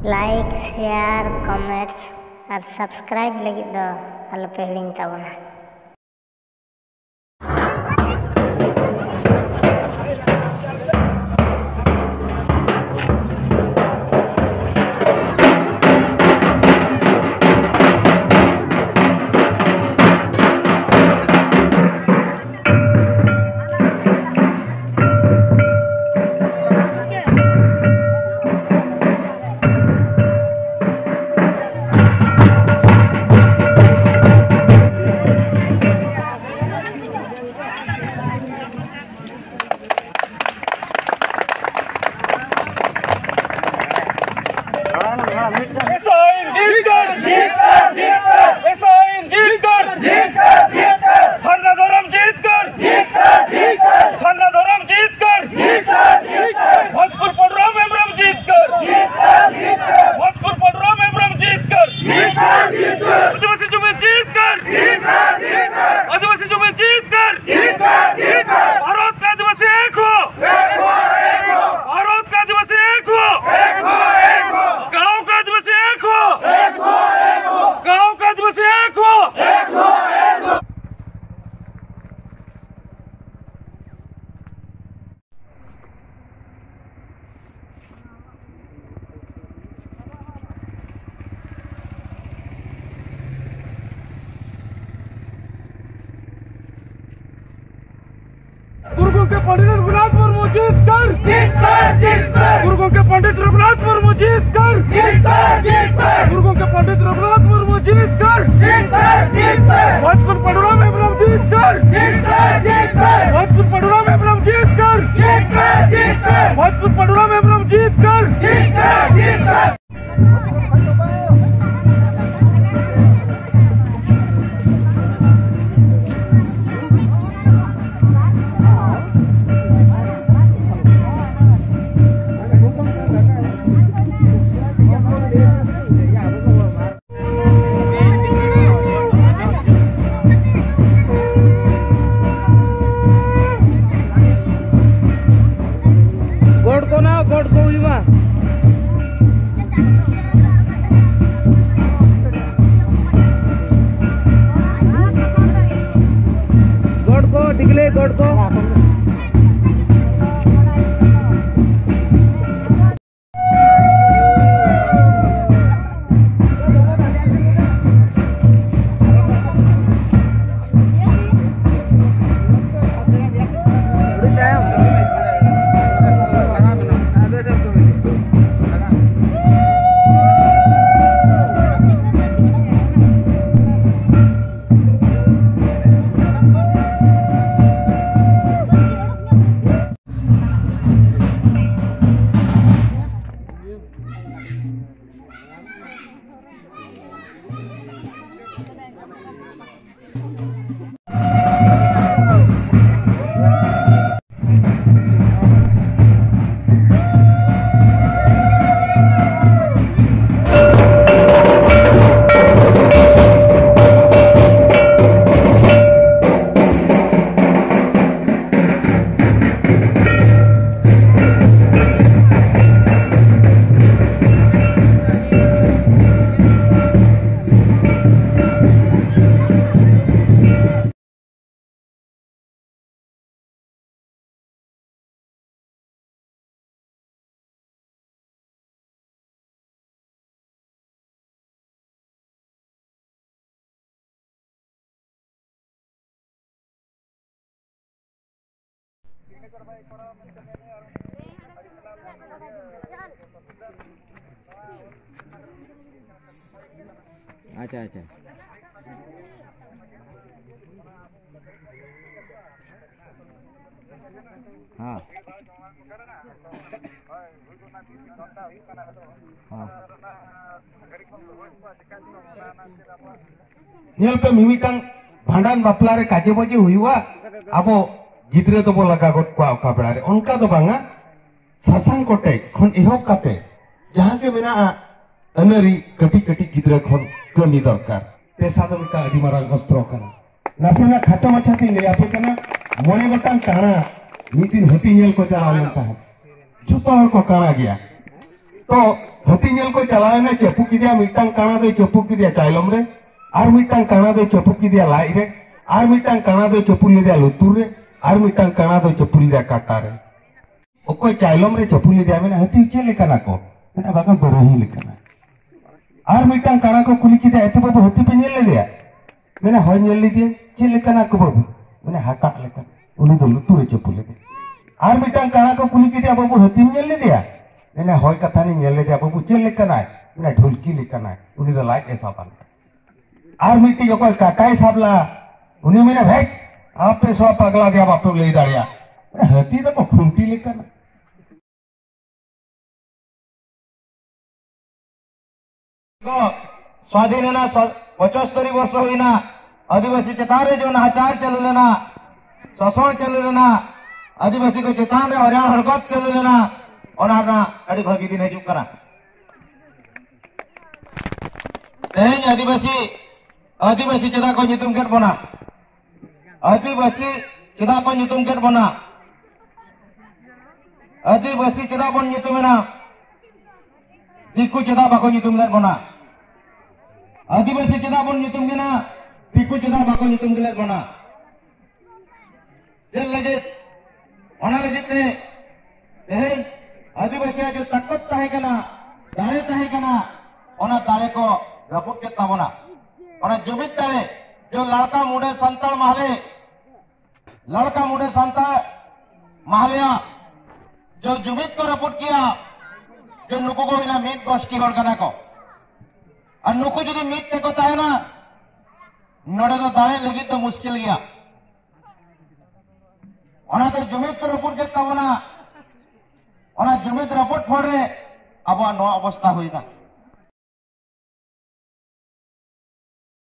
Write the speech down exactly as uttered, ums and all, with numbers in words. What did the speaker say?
Like, share, comments ᱟᱨ subscribe ᱞᱟᱹᱜᱤᱫ ᱫᱚ ᱟᱞᱚᱯᱮ ᱦᱤᱲᱤᱧ ᱛᱟᱵᱚᱱᱟ᱾ ऐसा आइन जीत कर, ऐसा आइन जीत कर, सरना धर्म जीत कर, सरना धर्म जीत कर, भोजपुर पडुराम हेम्ब्रम जीत कर, भोजपुर पडुराम हेम्ब्रम जीत कर, आदिवासी जमीन जीत कर, आदिवासी जमीन जीत कर, भारत का आदिवासी एक हो, भारत का आदिवासी एक हो, गांव का आदिवासी एक हो, गांव का आदिवासी एक हो, गुरु गोमके पंडित रघुनाथ मुर्मू जीत कर, गुरु गोमके पंडित रघुनाथ मुर्मू जीत कर, गुरु गोमके पंडित रघुनाथ मुर्मू जीत कर, भोजपुर पडुराम हेम्ब्रम जीत कर, भोजपुर पडुराम हेम्ब्रम जीत कर, भोजपुर पडुराम हेम्ब्रम जीत कर। ᱟᱪᱪᱷᱟ, ᱟᱪᱪᱷᱟ᱾ ᱦᱮᱸ᱾ ᱦᱮᱸ᱾ ᱧᱮᱞ ᱯᱮ, ᱢᱤᱢᱤᱫᱴᱟᱝ ᱵᱷᱟᱸᱰᱟᱱ ᱵᱟᱯᱞᱟ ᱨᱮ ᱠᱟᱡᱮ ᱵᱟᱡᱮ ᱦᱩᱭᱩᱜᱼᱟ, ᱟᱵᱚ ᱜᱤᱫᱽᱨᱟᱹ ᱫᱚᱵᱚ ᱞᱟᱜᱟ ᱜᱚᱫ ᱠᱚᱣᱟ ᱚᱠᱟ ᱵᱮᱲᱟ ᱨᱮ᱾ ᱚᱱᱠᱟ ᱫᱚ ᱵᱟᱝᱟ, ᱥᱟᱥᱟᱝ ᱠᱚᱴᱮᱡ ᱠᱷᱚᱱ ᱮᱦᱚᱵ ᱠᱟᱛᱮ ᱡᱟᱦᱟᱸ ᱜᱮ ᱢᱮᱱᱟᱜᱼᱟ, ᱟᱹᱱᱟᱹᱨᱤ ᱠᱟᱹᱴᱤᱡ ᱠᱟᱹᱴᱤᱡ ᱜᱤᱫᱽᱨᱟᱹ ᱠᱷᱚᱱ ᱠᱟᱹᱢᱤ ᱫᱚᱨᱠᱟᱨ᱾ ᱯᱮᱥᱟ ᱫᱚ ᱢᱤᱫᱴᱟᱝ ᱟᱹᱰᱤ ᱢᱟᱨᱟᱝ ᱚᱥᱛᱨᱚ ᱠᱟᱱᱟ᱾ ᱱᱟᱥᱮᱱᱟᱜ ᱠᱷᱟᱴᱚ ᱢᱟᱪᱷᱟ ᱛᱤᱧ ᱞᱟᱹᱭ ᱟᱯᱮ ᱠᱟᱱᱟ᱾ ᱢᱚᱬᱮ ᱜᱚᱴᱟᱝ ᱠᱟᱬᱟ ᱢᱤᱫ ᱫᱤᱱ ᱦᱟᱹᱛᱤ ᱧᱮᱞ ᱠᱚ ᱪᱟᱞᱟᱣ ᱞᱮᱱ ᱛᱟᱦᱮᱸᱫ᱾ ᱡᱷᱚᱛᱚ ᱦᱚᱲ ᱠᱚ ᱠᱟᱬᱟ ᱜᱮᱭᱟ᱾ ᱛᱚ ᱦᱟᱹᱛᱤ ᱧᱮᱞ ᱠᱚ ᱪᱟᱞᱟᱣ ᱮᱱᱟ, ᱪᱟᱯᱩ ᱠᱮᱫᱮᱭᱟ, ᱢᱤᱫᱴᱟᱝ ᱠᱟᱬᱟ ᱫᱚᱭ ᱪᱟᱯᱩ ᱠᱮᱫᱮᱭᱟ ᱪᱟᱭᱞᱚᱢ ᱨᱮ, ᱟᱨ ᱢᱤᱫᱴᱟᱝ ᱠᱟᱬᱟ ᱫᱚᱭ ᱪᱟᱯᱩ ᱠᱮᱫᱮᱭᱟ ᱞᱟᱡ ᱨᱮ, ᱟᱨ ᱢᱤᱫᱴᱟᱝ ᱠᱟᱬᱟ ᱫᱚᱭ ᱪᱟᱯᱩ ᱞᱮᱫᱮᱭᱟ ᱞᱩᱛᱩᱨ ᱨᱮ, ᱟᱨ ᱢᱤᱫᱴᱟᱝ ᱠᱟᱬᱟ ᱫᱚᱭ ᱪᱟᱯᱩ ᱞᱮᱫᱮᱭᱟ ᱠᱟᱴᱟ ᱨᱮ᱾ ᱚᱠᱚᱭ ᱪᱟᱭᱞᱚᱢ ᱨᱮ ᱪᱟᱯᱩ ᱞᱮᱫᱮᱭᱟ? ᱢᱮᱱᱟ, "ᱦᱟᱹᱛᱤ ᱪᱮᱫ ᱞᱮᱠᱟᱱᱟ ᱠᱚ?" ᱢᱮᱱᱟ, "ᱵᱟᱝᱟ, ᱵᱟᱨᱟᱦᱤ ᱞᱮᱠᱟᱱᱟ᱾" ᱟᱨ ᱢᱤᱫᱴᱟᱝ ᱠᱟᱬᱟ ᱠᱚ ᱠᱩᱞᱤ ᱠᱮᱫᱮᱭᱟ, "ᱮᱛᱮ ᱵᱟᱹᱵᱩ, ᱦᱟᱹᱛᱤ ᱯᱮ ᱧᱮᱞ ᱞᱮᱫᱮᱭᱟ?" ᱢᱮᱱᱟ, "ᱦᱳᱭ, ᱧᱮᱞ ᱞᱮᱫᱮᱭᱟ᱾" "ᱪᱮᱫ ᱞᱮᱠᱟᱱᱟ ᱠᱚ ᱵᱟᱹᱵᱩ?" ᱢᱮᱱᱟ, "ᱦᱟᱴᱟᱜ ᱞᱮᱠᱟ, ᱩᱱᱤ ᱫᱚ ᱞᱩᱛᱩᱨ ᱨᱮ ᱪᱟᱯᱩ ᱞᱮᱫᱮᱭᱟ᱾" ᱟᱨ ᱢᱤᱫᱴᱟᱝ ᱠᱟᱬᱟ ᱠᱚ ᱠᱩᱞᱤ ᱠᱮᱫᱮᱭᱟ, "ᱵᱟᱹᱵᱩ, ᱦᱟᱹᱛᱤᱢ ᱧᱮᱞ ᱞᱮᱫᱮᱭᱟ?" ᱢᱮᱱᱟ, "ᱦᱳᱭ ᱠᱟᱛᱷᱟ ᱞᱤᱧ ᱧᱮᱞ ᱞᱮᱫᱮᱭᱟ᱾" "ᱵᱟᱹᱵᱩ, ᱪᱮᱫ ᱞᱮᱠᱟᱱᱟᱭ?" ᱢᱮᱱᱟ, "ᱰᱷᱩᱞᱠᱤ ᱞᱮᱠᱟᱱᱟᱭ, ᱩᱱᱤ ᱫᱚ ᱞᱟᱡ ᱮ ᱥᱟᱵᱟ᱾" ᱟᱨ ᱢᱤᱫᱴᱤᱡ ᱚᱠᱚᱭ ᱠᱟᱴᱟᱭ ᱥᱟᱵ ᱞᱟ, ᱩᱱᱤ ᱢᱮᱱᱟ, "ᱦᱮᱡ, ᱟᱯᱮ ᱥᱚ ᱯᱟᱜᱽᱞᱟ ᱫᱮᱭᱟ ᱵᱟᱯᱮ ᱞᱟᱹᱭ ᱫᱟᱲᱮᱭᱟᱜ, ᱦᱟᱹᱛᱤ ᱫᱚᱠᱚ ᱠᱷᱩᱱᱴᱤ ᱞᱮᱠᱟᱱᱟ᱾" ᱠᱚ ᱥᱣᱟᱫᱷᱤᱱ ᱮᱱᱟ, ᱥᱣᱟ-, ᱯᱚᱸᱪᱟᱛᱛᱳᱨ ᱵᱚᱨᱥᱚ ᱦᱩᱭᱱᱟ, ᱟᱹᱫᱤᱵᱟᱹᱥᱤ ᱪᱮᱛᱟᱱ ᱨᱮ ᱡᱚ ᱱᱟᱦᱟᱪᱟᱨ ᱪᱟᱹᱞᱩ ᱞᱮᱱᱟ, ᱥᱳᱥᱚᱱ ᱪᱟᱹᱞᱩ ᱞᱮᱱᱟ, ᱟᱹᱫᱤᱵᱟᱹᱥᱤ ᱠᱚ ᱪᱮᱛᱟᱱ ᱨᱮ ᱦᱚᱭᱨᱟᱱ ᱦᱚᱨᱠᱚᱛ ᱪᱟᱹᱞᱩ ᱞᱮᱱᱟ, ᱚᱱᱟ ᱨᱮᱱᱟᱜ ᱟᱹᱰᱤ ᱵᱷᱟᱹᱜᱤ ᱫᱤᱱ ᱦᱤᱡᱩᱜ ᱠᱟᱱᱟ᱾ ᱛᱮᱦᱮᱧ ᱟᱹᱫᱤᱵᱟᱹᱥᱤ, ᱟᱹᱫᱤᱵᱟᱹᱥᱤ ᱪᱮᱫᱟᱜ ᱠᱚ ᱧᱩᱛᱩᱢ ᱠᱮᱫ ᱵᱚᱱᱟ? ᱟᱹᱫᱤᱵᱟᱹᱥᱤ ᱪᱮᱫᱟᱜ ᱠᱚ ᱧᱩᱛᱩᱢ ᱠᱮᱫ ᱵᱚᱱᱟ? ᱟᱹᱫᱤᱵᱟᱹᱥᱤ ᱪᱮᱫᱟᱜ ᱵᱚᱱ ᱧᱩᱛᱩᱢ ᱮᱱᱟ? ᱫᱤᱠᱩ ᱪᱮᱫᱟᱜ ᱵᱟᱠᱚ ᱧᱩᱛᱩᱢ ᱞᱮᱫ ᱵᱚᱱᱟ? ᱟᱹᱫᱤᱵᱟᱹᱥᱤ ᱪᱮᱫᱟᱜ ᱵᱚᱱ ᱧᱩᱛᱩᱢ ᱠᱮᱱᱟ? ᱫᱤᱠᱩ ᱪᱮᱫᱟᱜ ᱵᱟᱠᱚ ᱧᱩᱛᱩᱢ ᱞᱮᱫ ᱵᱚᱱᱟ? ᱪᱮᱫ ᱞᱟᱹᱜᱤᱫ? ᱚᱱᱟ ᱞᱟᱹᱜᱤᱫ ᱛᱮ ᱛᱮᱦᱮᱧ ᱟᱹᱫᱤᱵᱟᱹᱥᱤᱭᱟᱜ ᱡᱮ ᱛᱟᱠᱚᱛ ᱛᱟᱦᱮᱸ ᱠᱟᱱᱟ, ᱫᱟᱲᱮ ᱛᱟᱦᱮᱸ ᱠᱟᱱᱟ, ᱚᱱᱟ ᱫᱟᱲᱮ ᱠᱚ ᱨᱟᱹᱯᱩᱫ ᱠᱮᱫ ᱛᱟᱵᱚᱱᱟ᱾ ᱚᱱᱟ ᱡᱩᱢᱤᱫ ᱫᱟᱲᱮ, ᱡᱮ ᱞᱟᱲᱠᱟ ᱢᱩᱰᱮ ᱥᱟᱱᱛᱟᱲ ᱢᱟᱦᱞᱮ, ᱞᱟᱲᱠᱟ ᱢᱩᱰᱮ ᱥᱟᱱᱛᱟᱲ ᱢᱟᱦᱞᱮᱭᱟ ᱡᱚ ᱡᱩᱢᱤᱫ ᱠᱚ ᱨᱟᱹᱯᱩᱫ ᱠᱮᱭᱟ, ᱡᱚ ᱱᱩᱠᱩ ᱠᱚ ᱦᱩᱭᱱᱟ ᱢᱤᱫ ᱜᱳᱥᱴᱤ ᱦᱚᱲ ᱠᱟᱱᱟ ᱠᱚ᱾ ᱟᱨ ᱱᱩᱠᱩ ᱡᱩᱫᱤ ᱢᱤᱫ ᱛᱮᱠᱚ ᱛᱟᱦᱮᱱᱟ, ᱱᱚᱰᱮ ᱫᱚ ᱫᱟᱲᱮ ᱞᱟᱹᱜᱤᱫ ᱫᱚ ᱢᱩᱥᱠᱤᱞ ᱜᱮᱭᱟ᱾ ᱚᱱᱟᱛᱮ ᱡᱩᱢᱤᱫ ᱠᱚ ᱨᱟᱹᱯᱩᱫ ᱠᱮᱫ ᱛᱟᱵᱚᱱᱟ᱾ ᱚᱱᱟ ᱡᱩᱢᱤᱫ ᱨᱟᱹᱯᱩᱫ ᱯᱷᱚᱞ ᱨᱮ ᱟᱵᱚᱣᱟᱜ ᱱᱚᱣᱟ ᱚᱵᱚᱥᱛᱷᱟ ᱦᱩᱭᱱᱟ᱾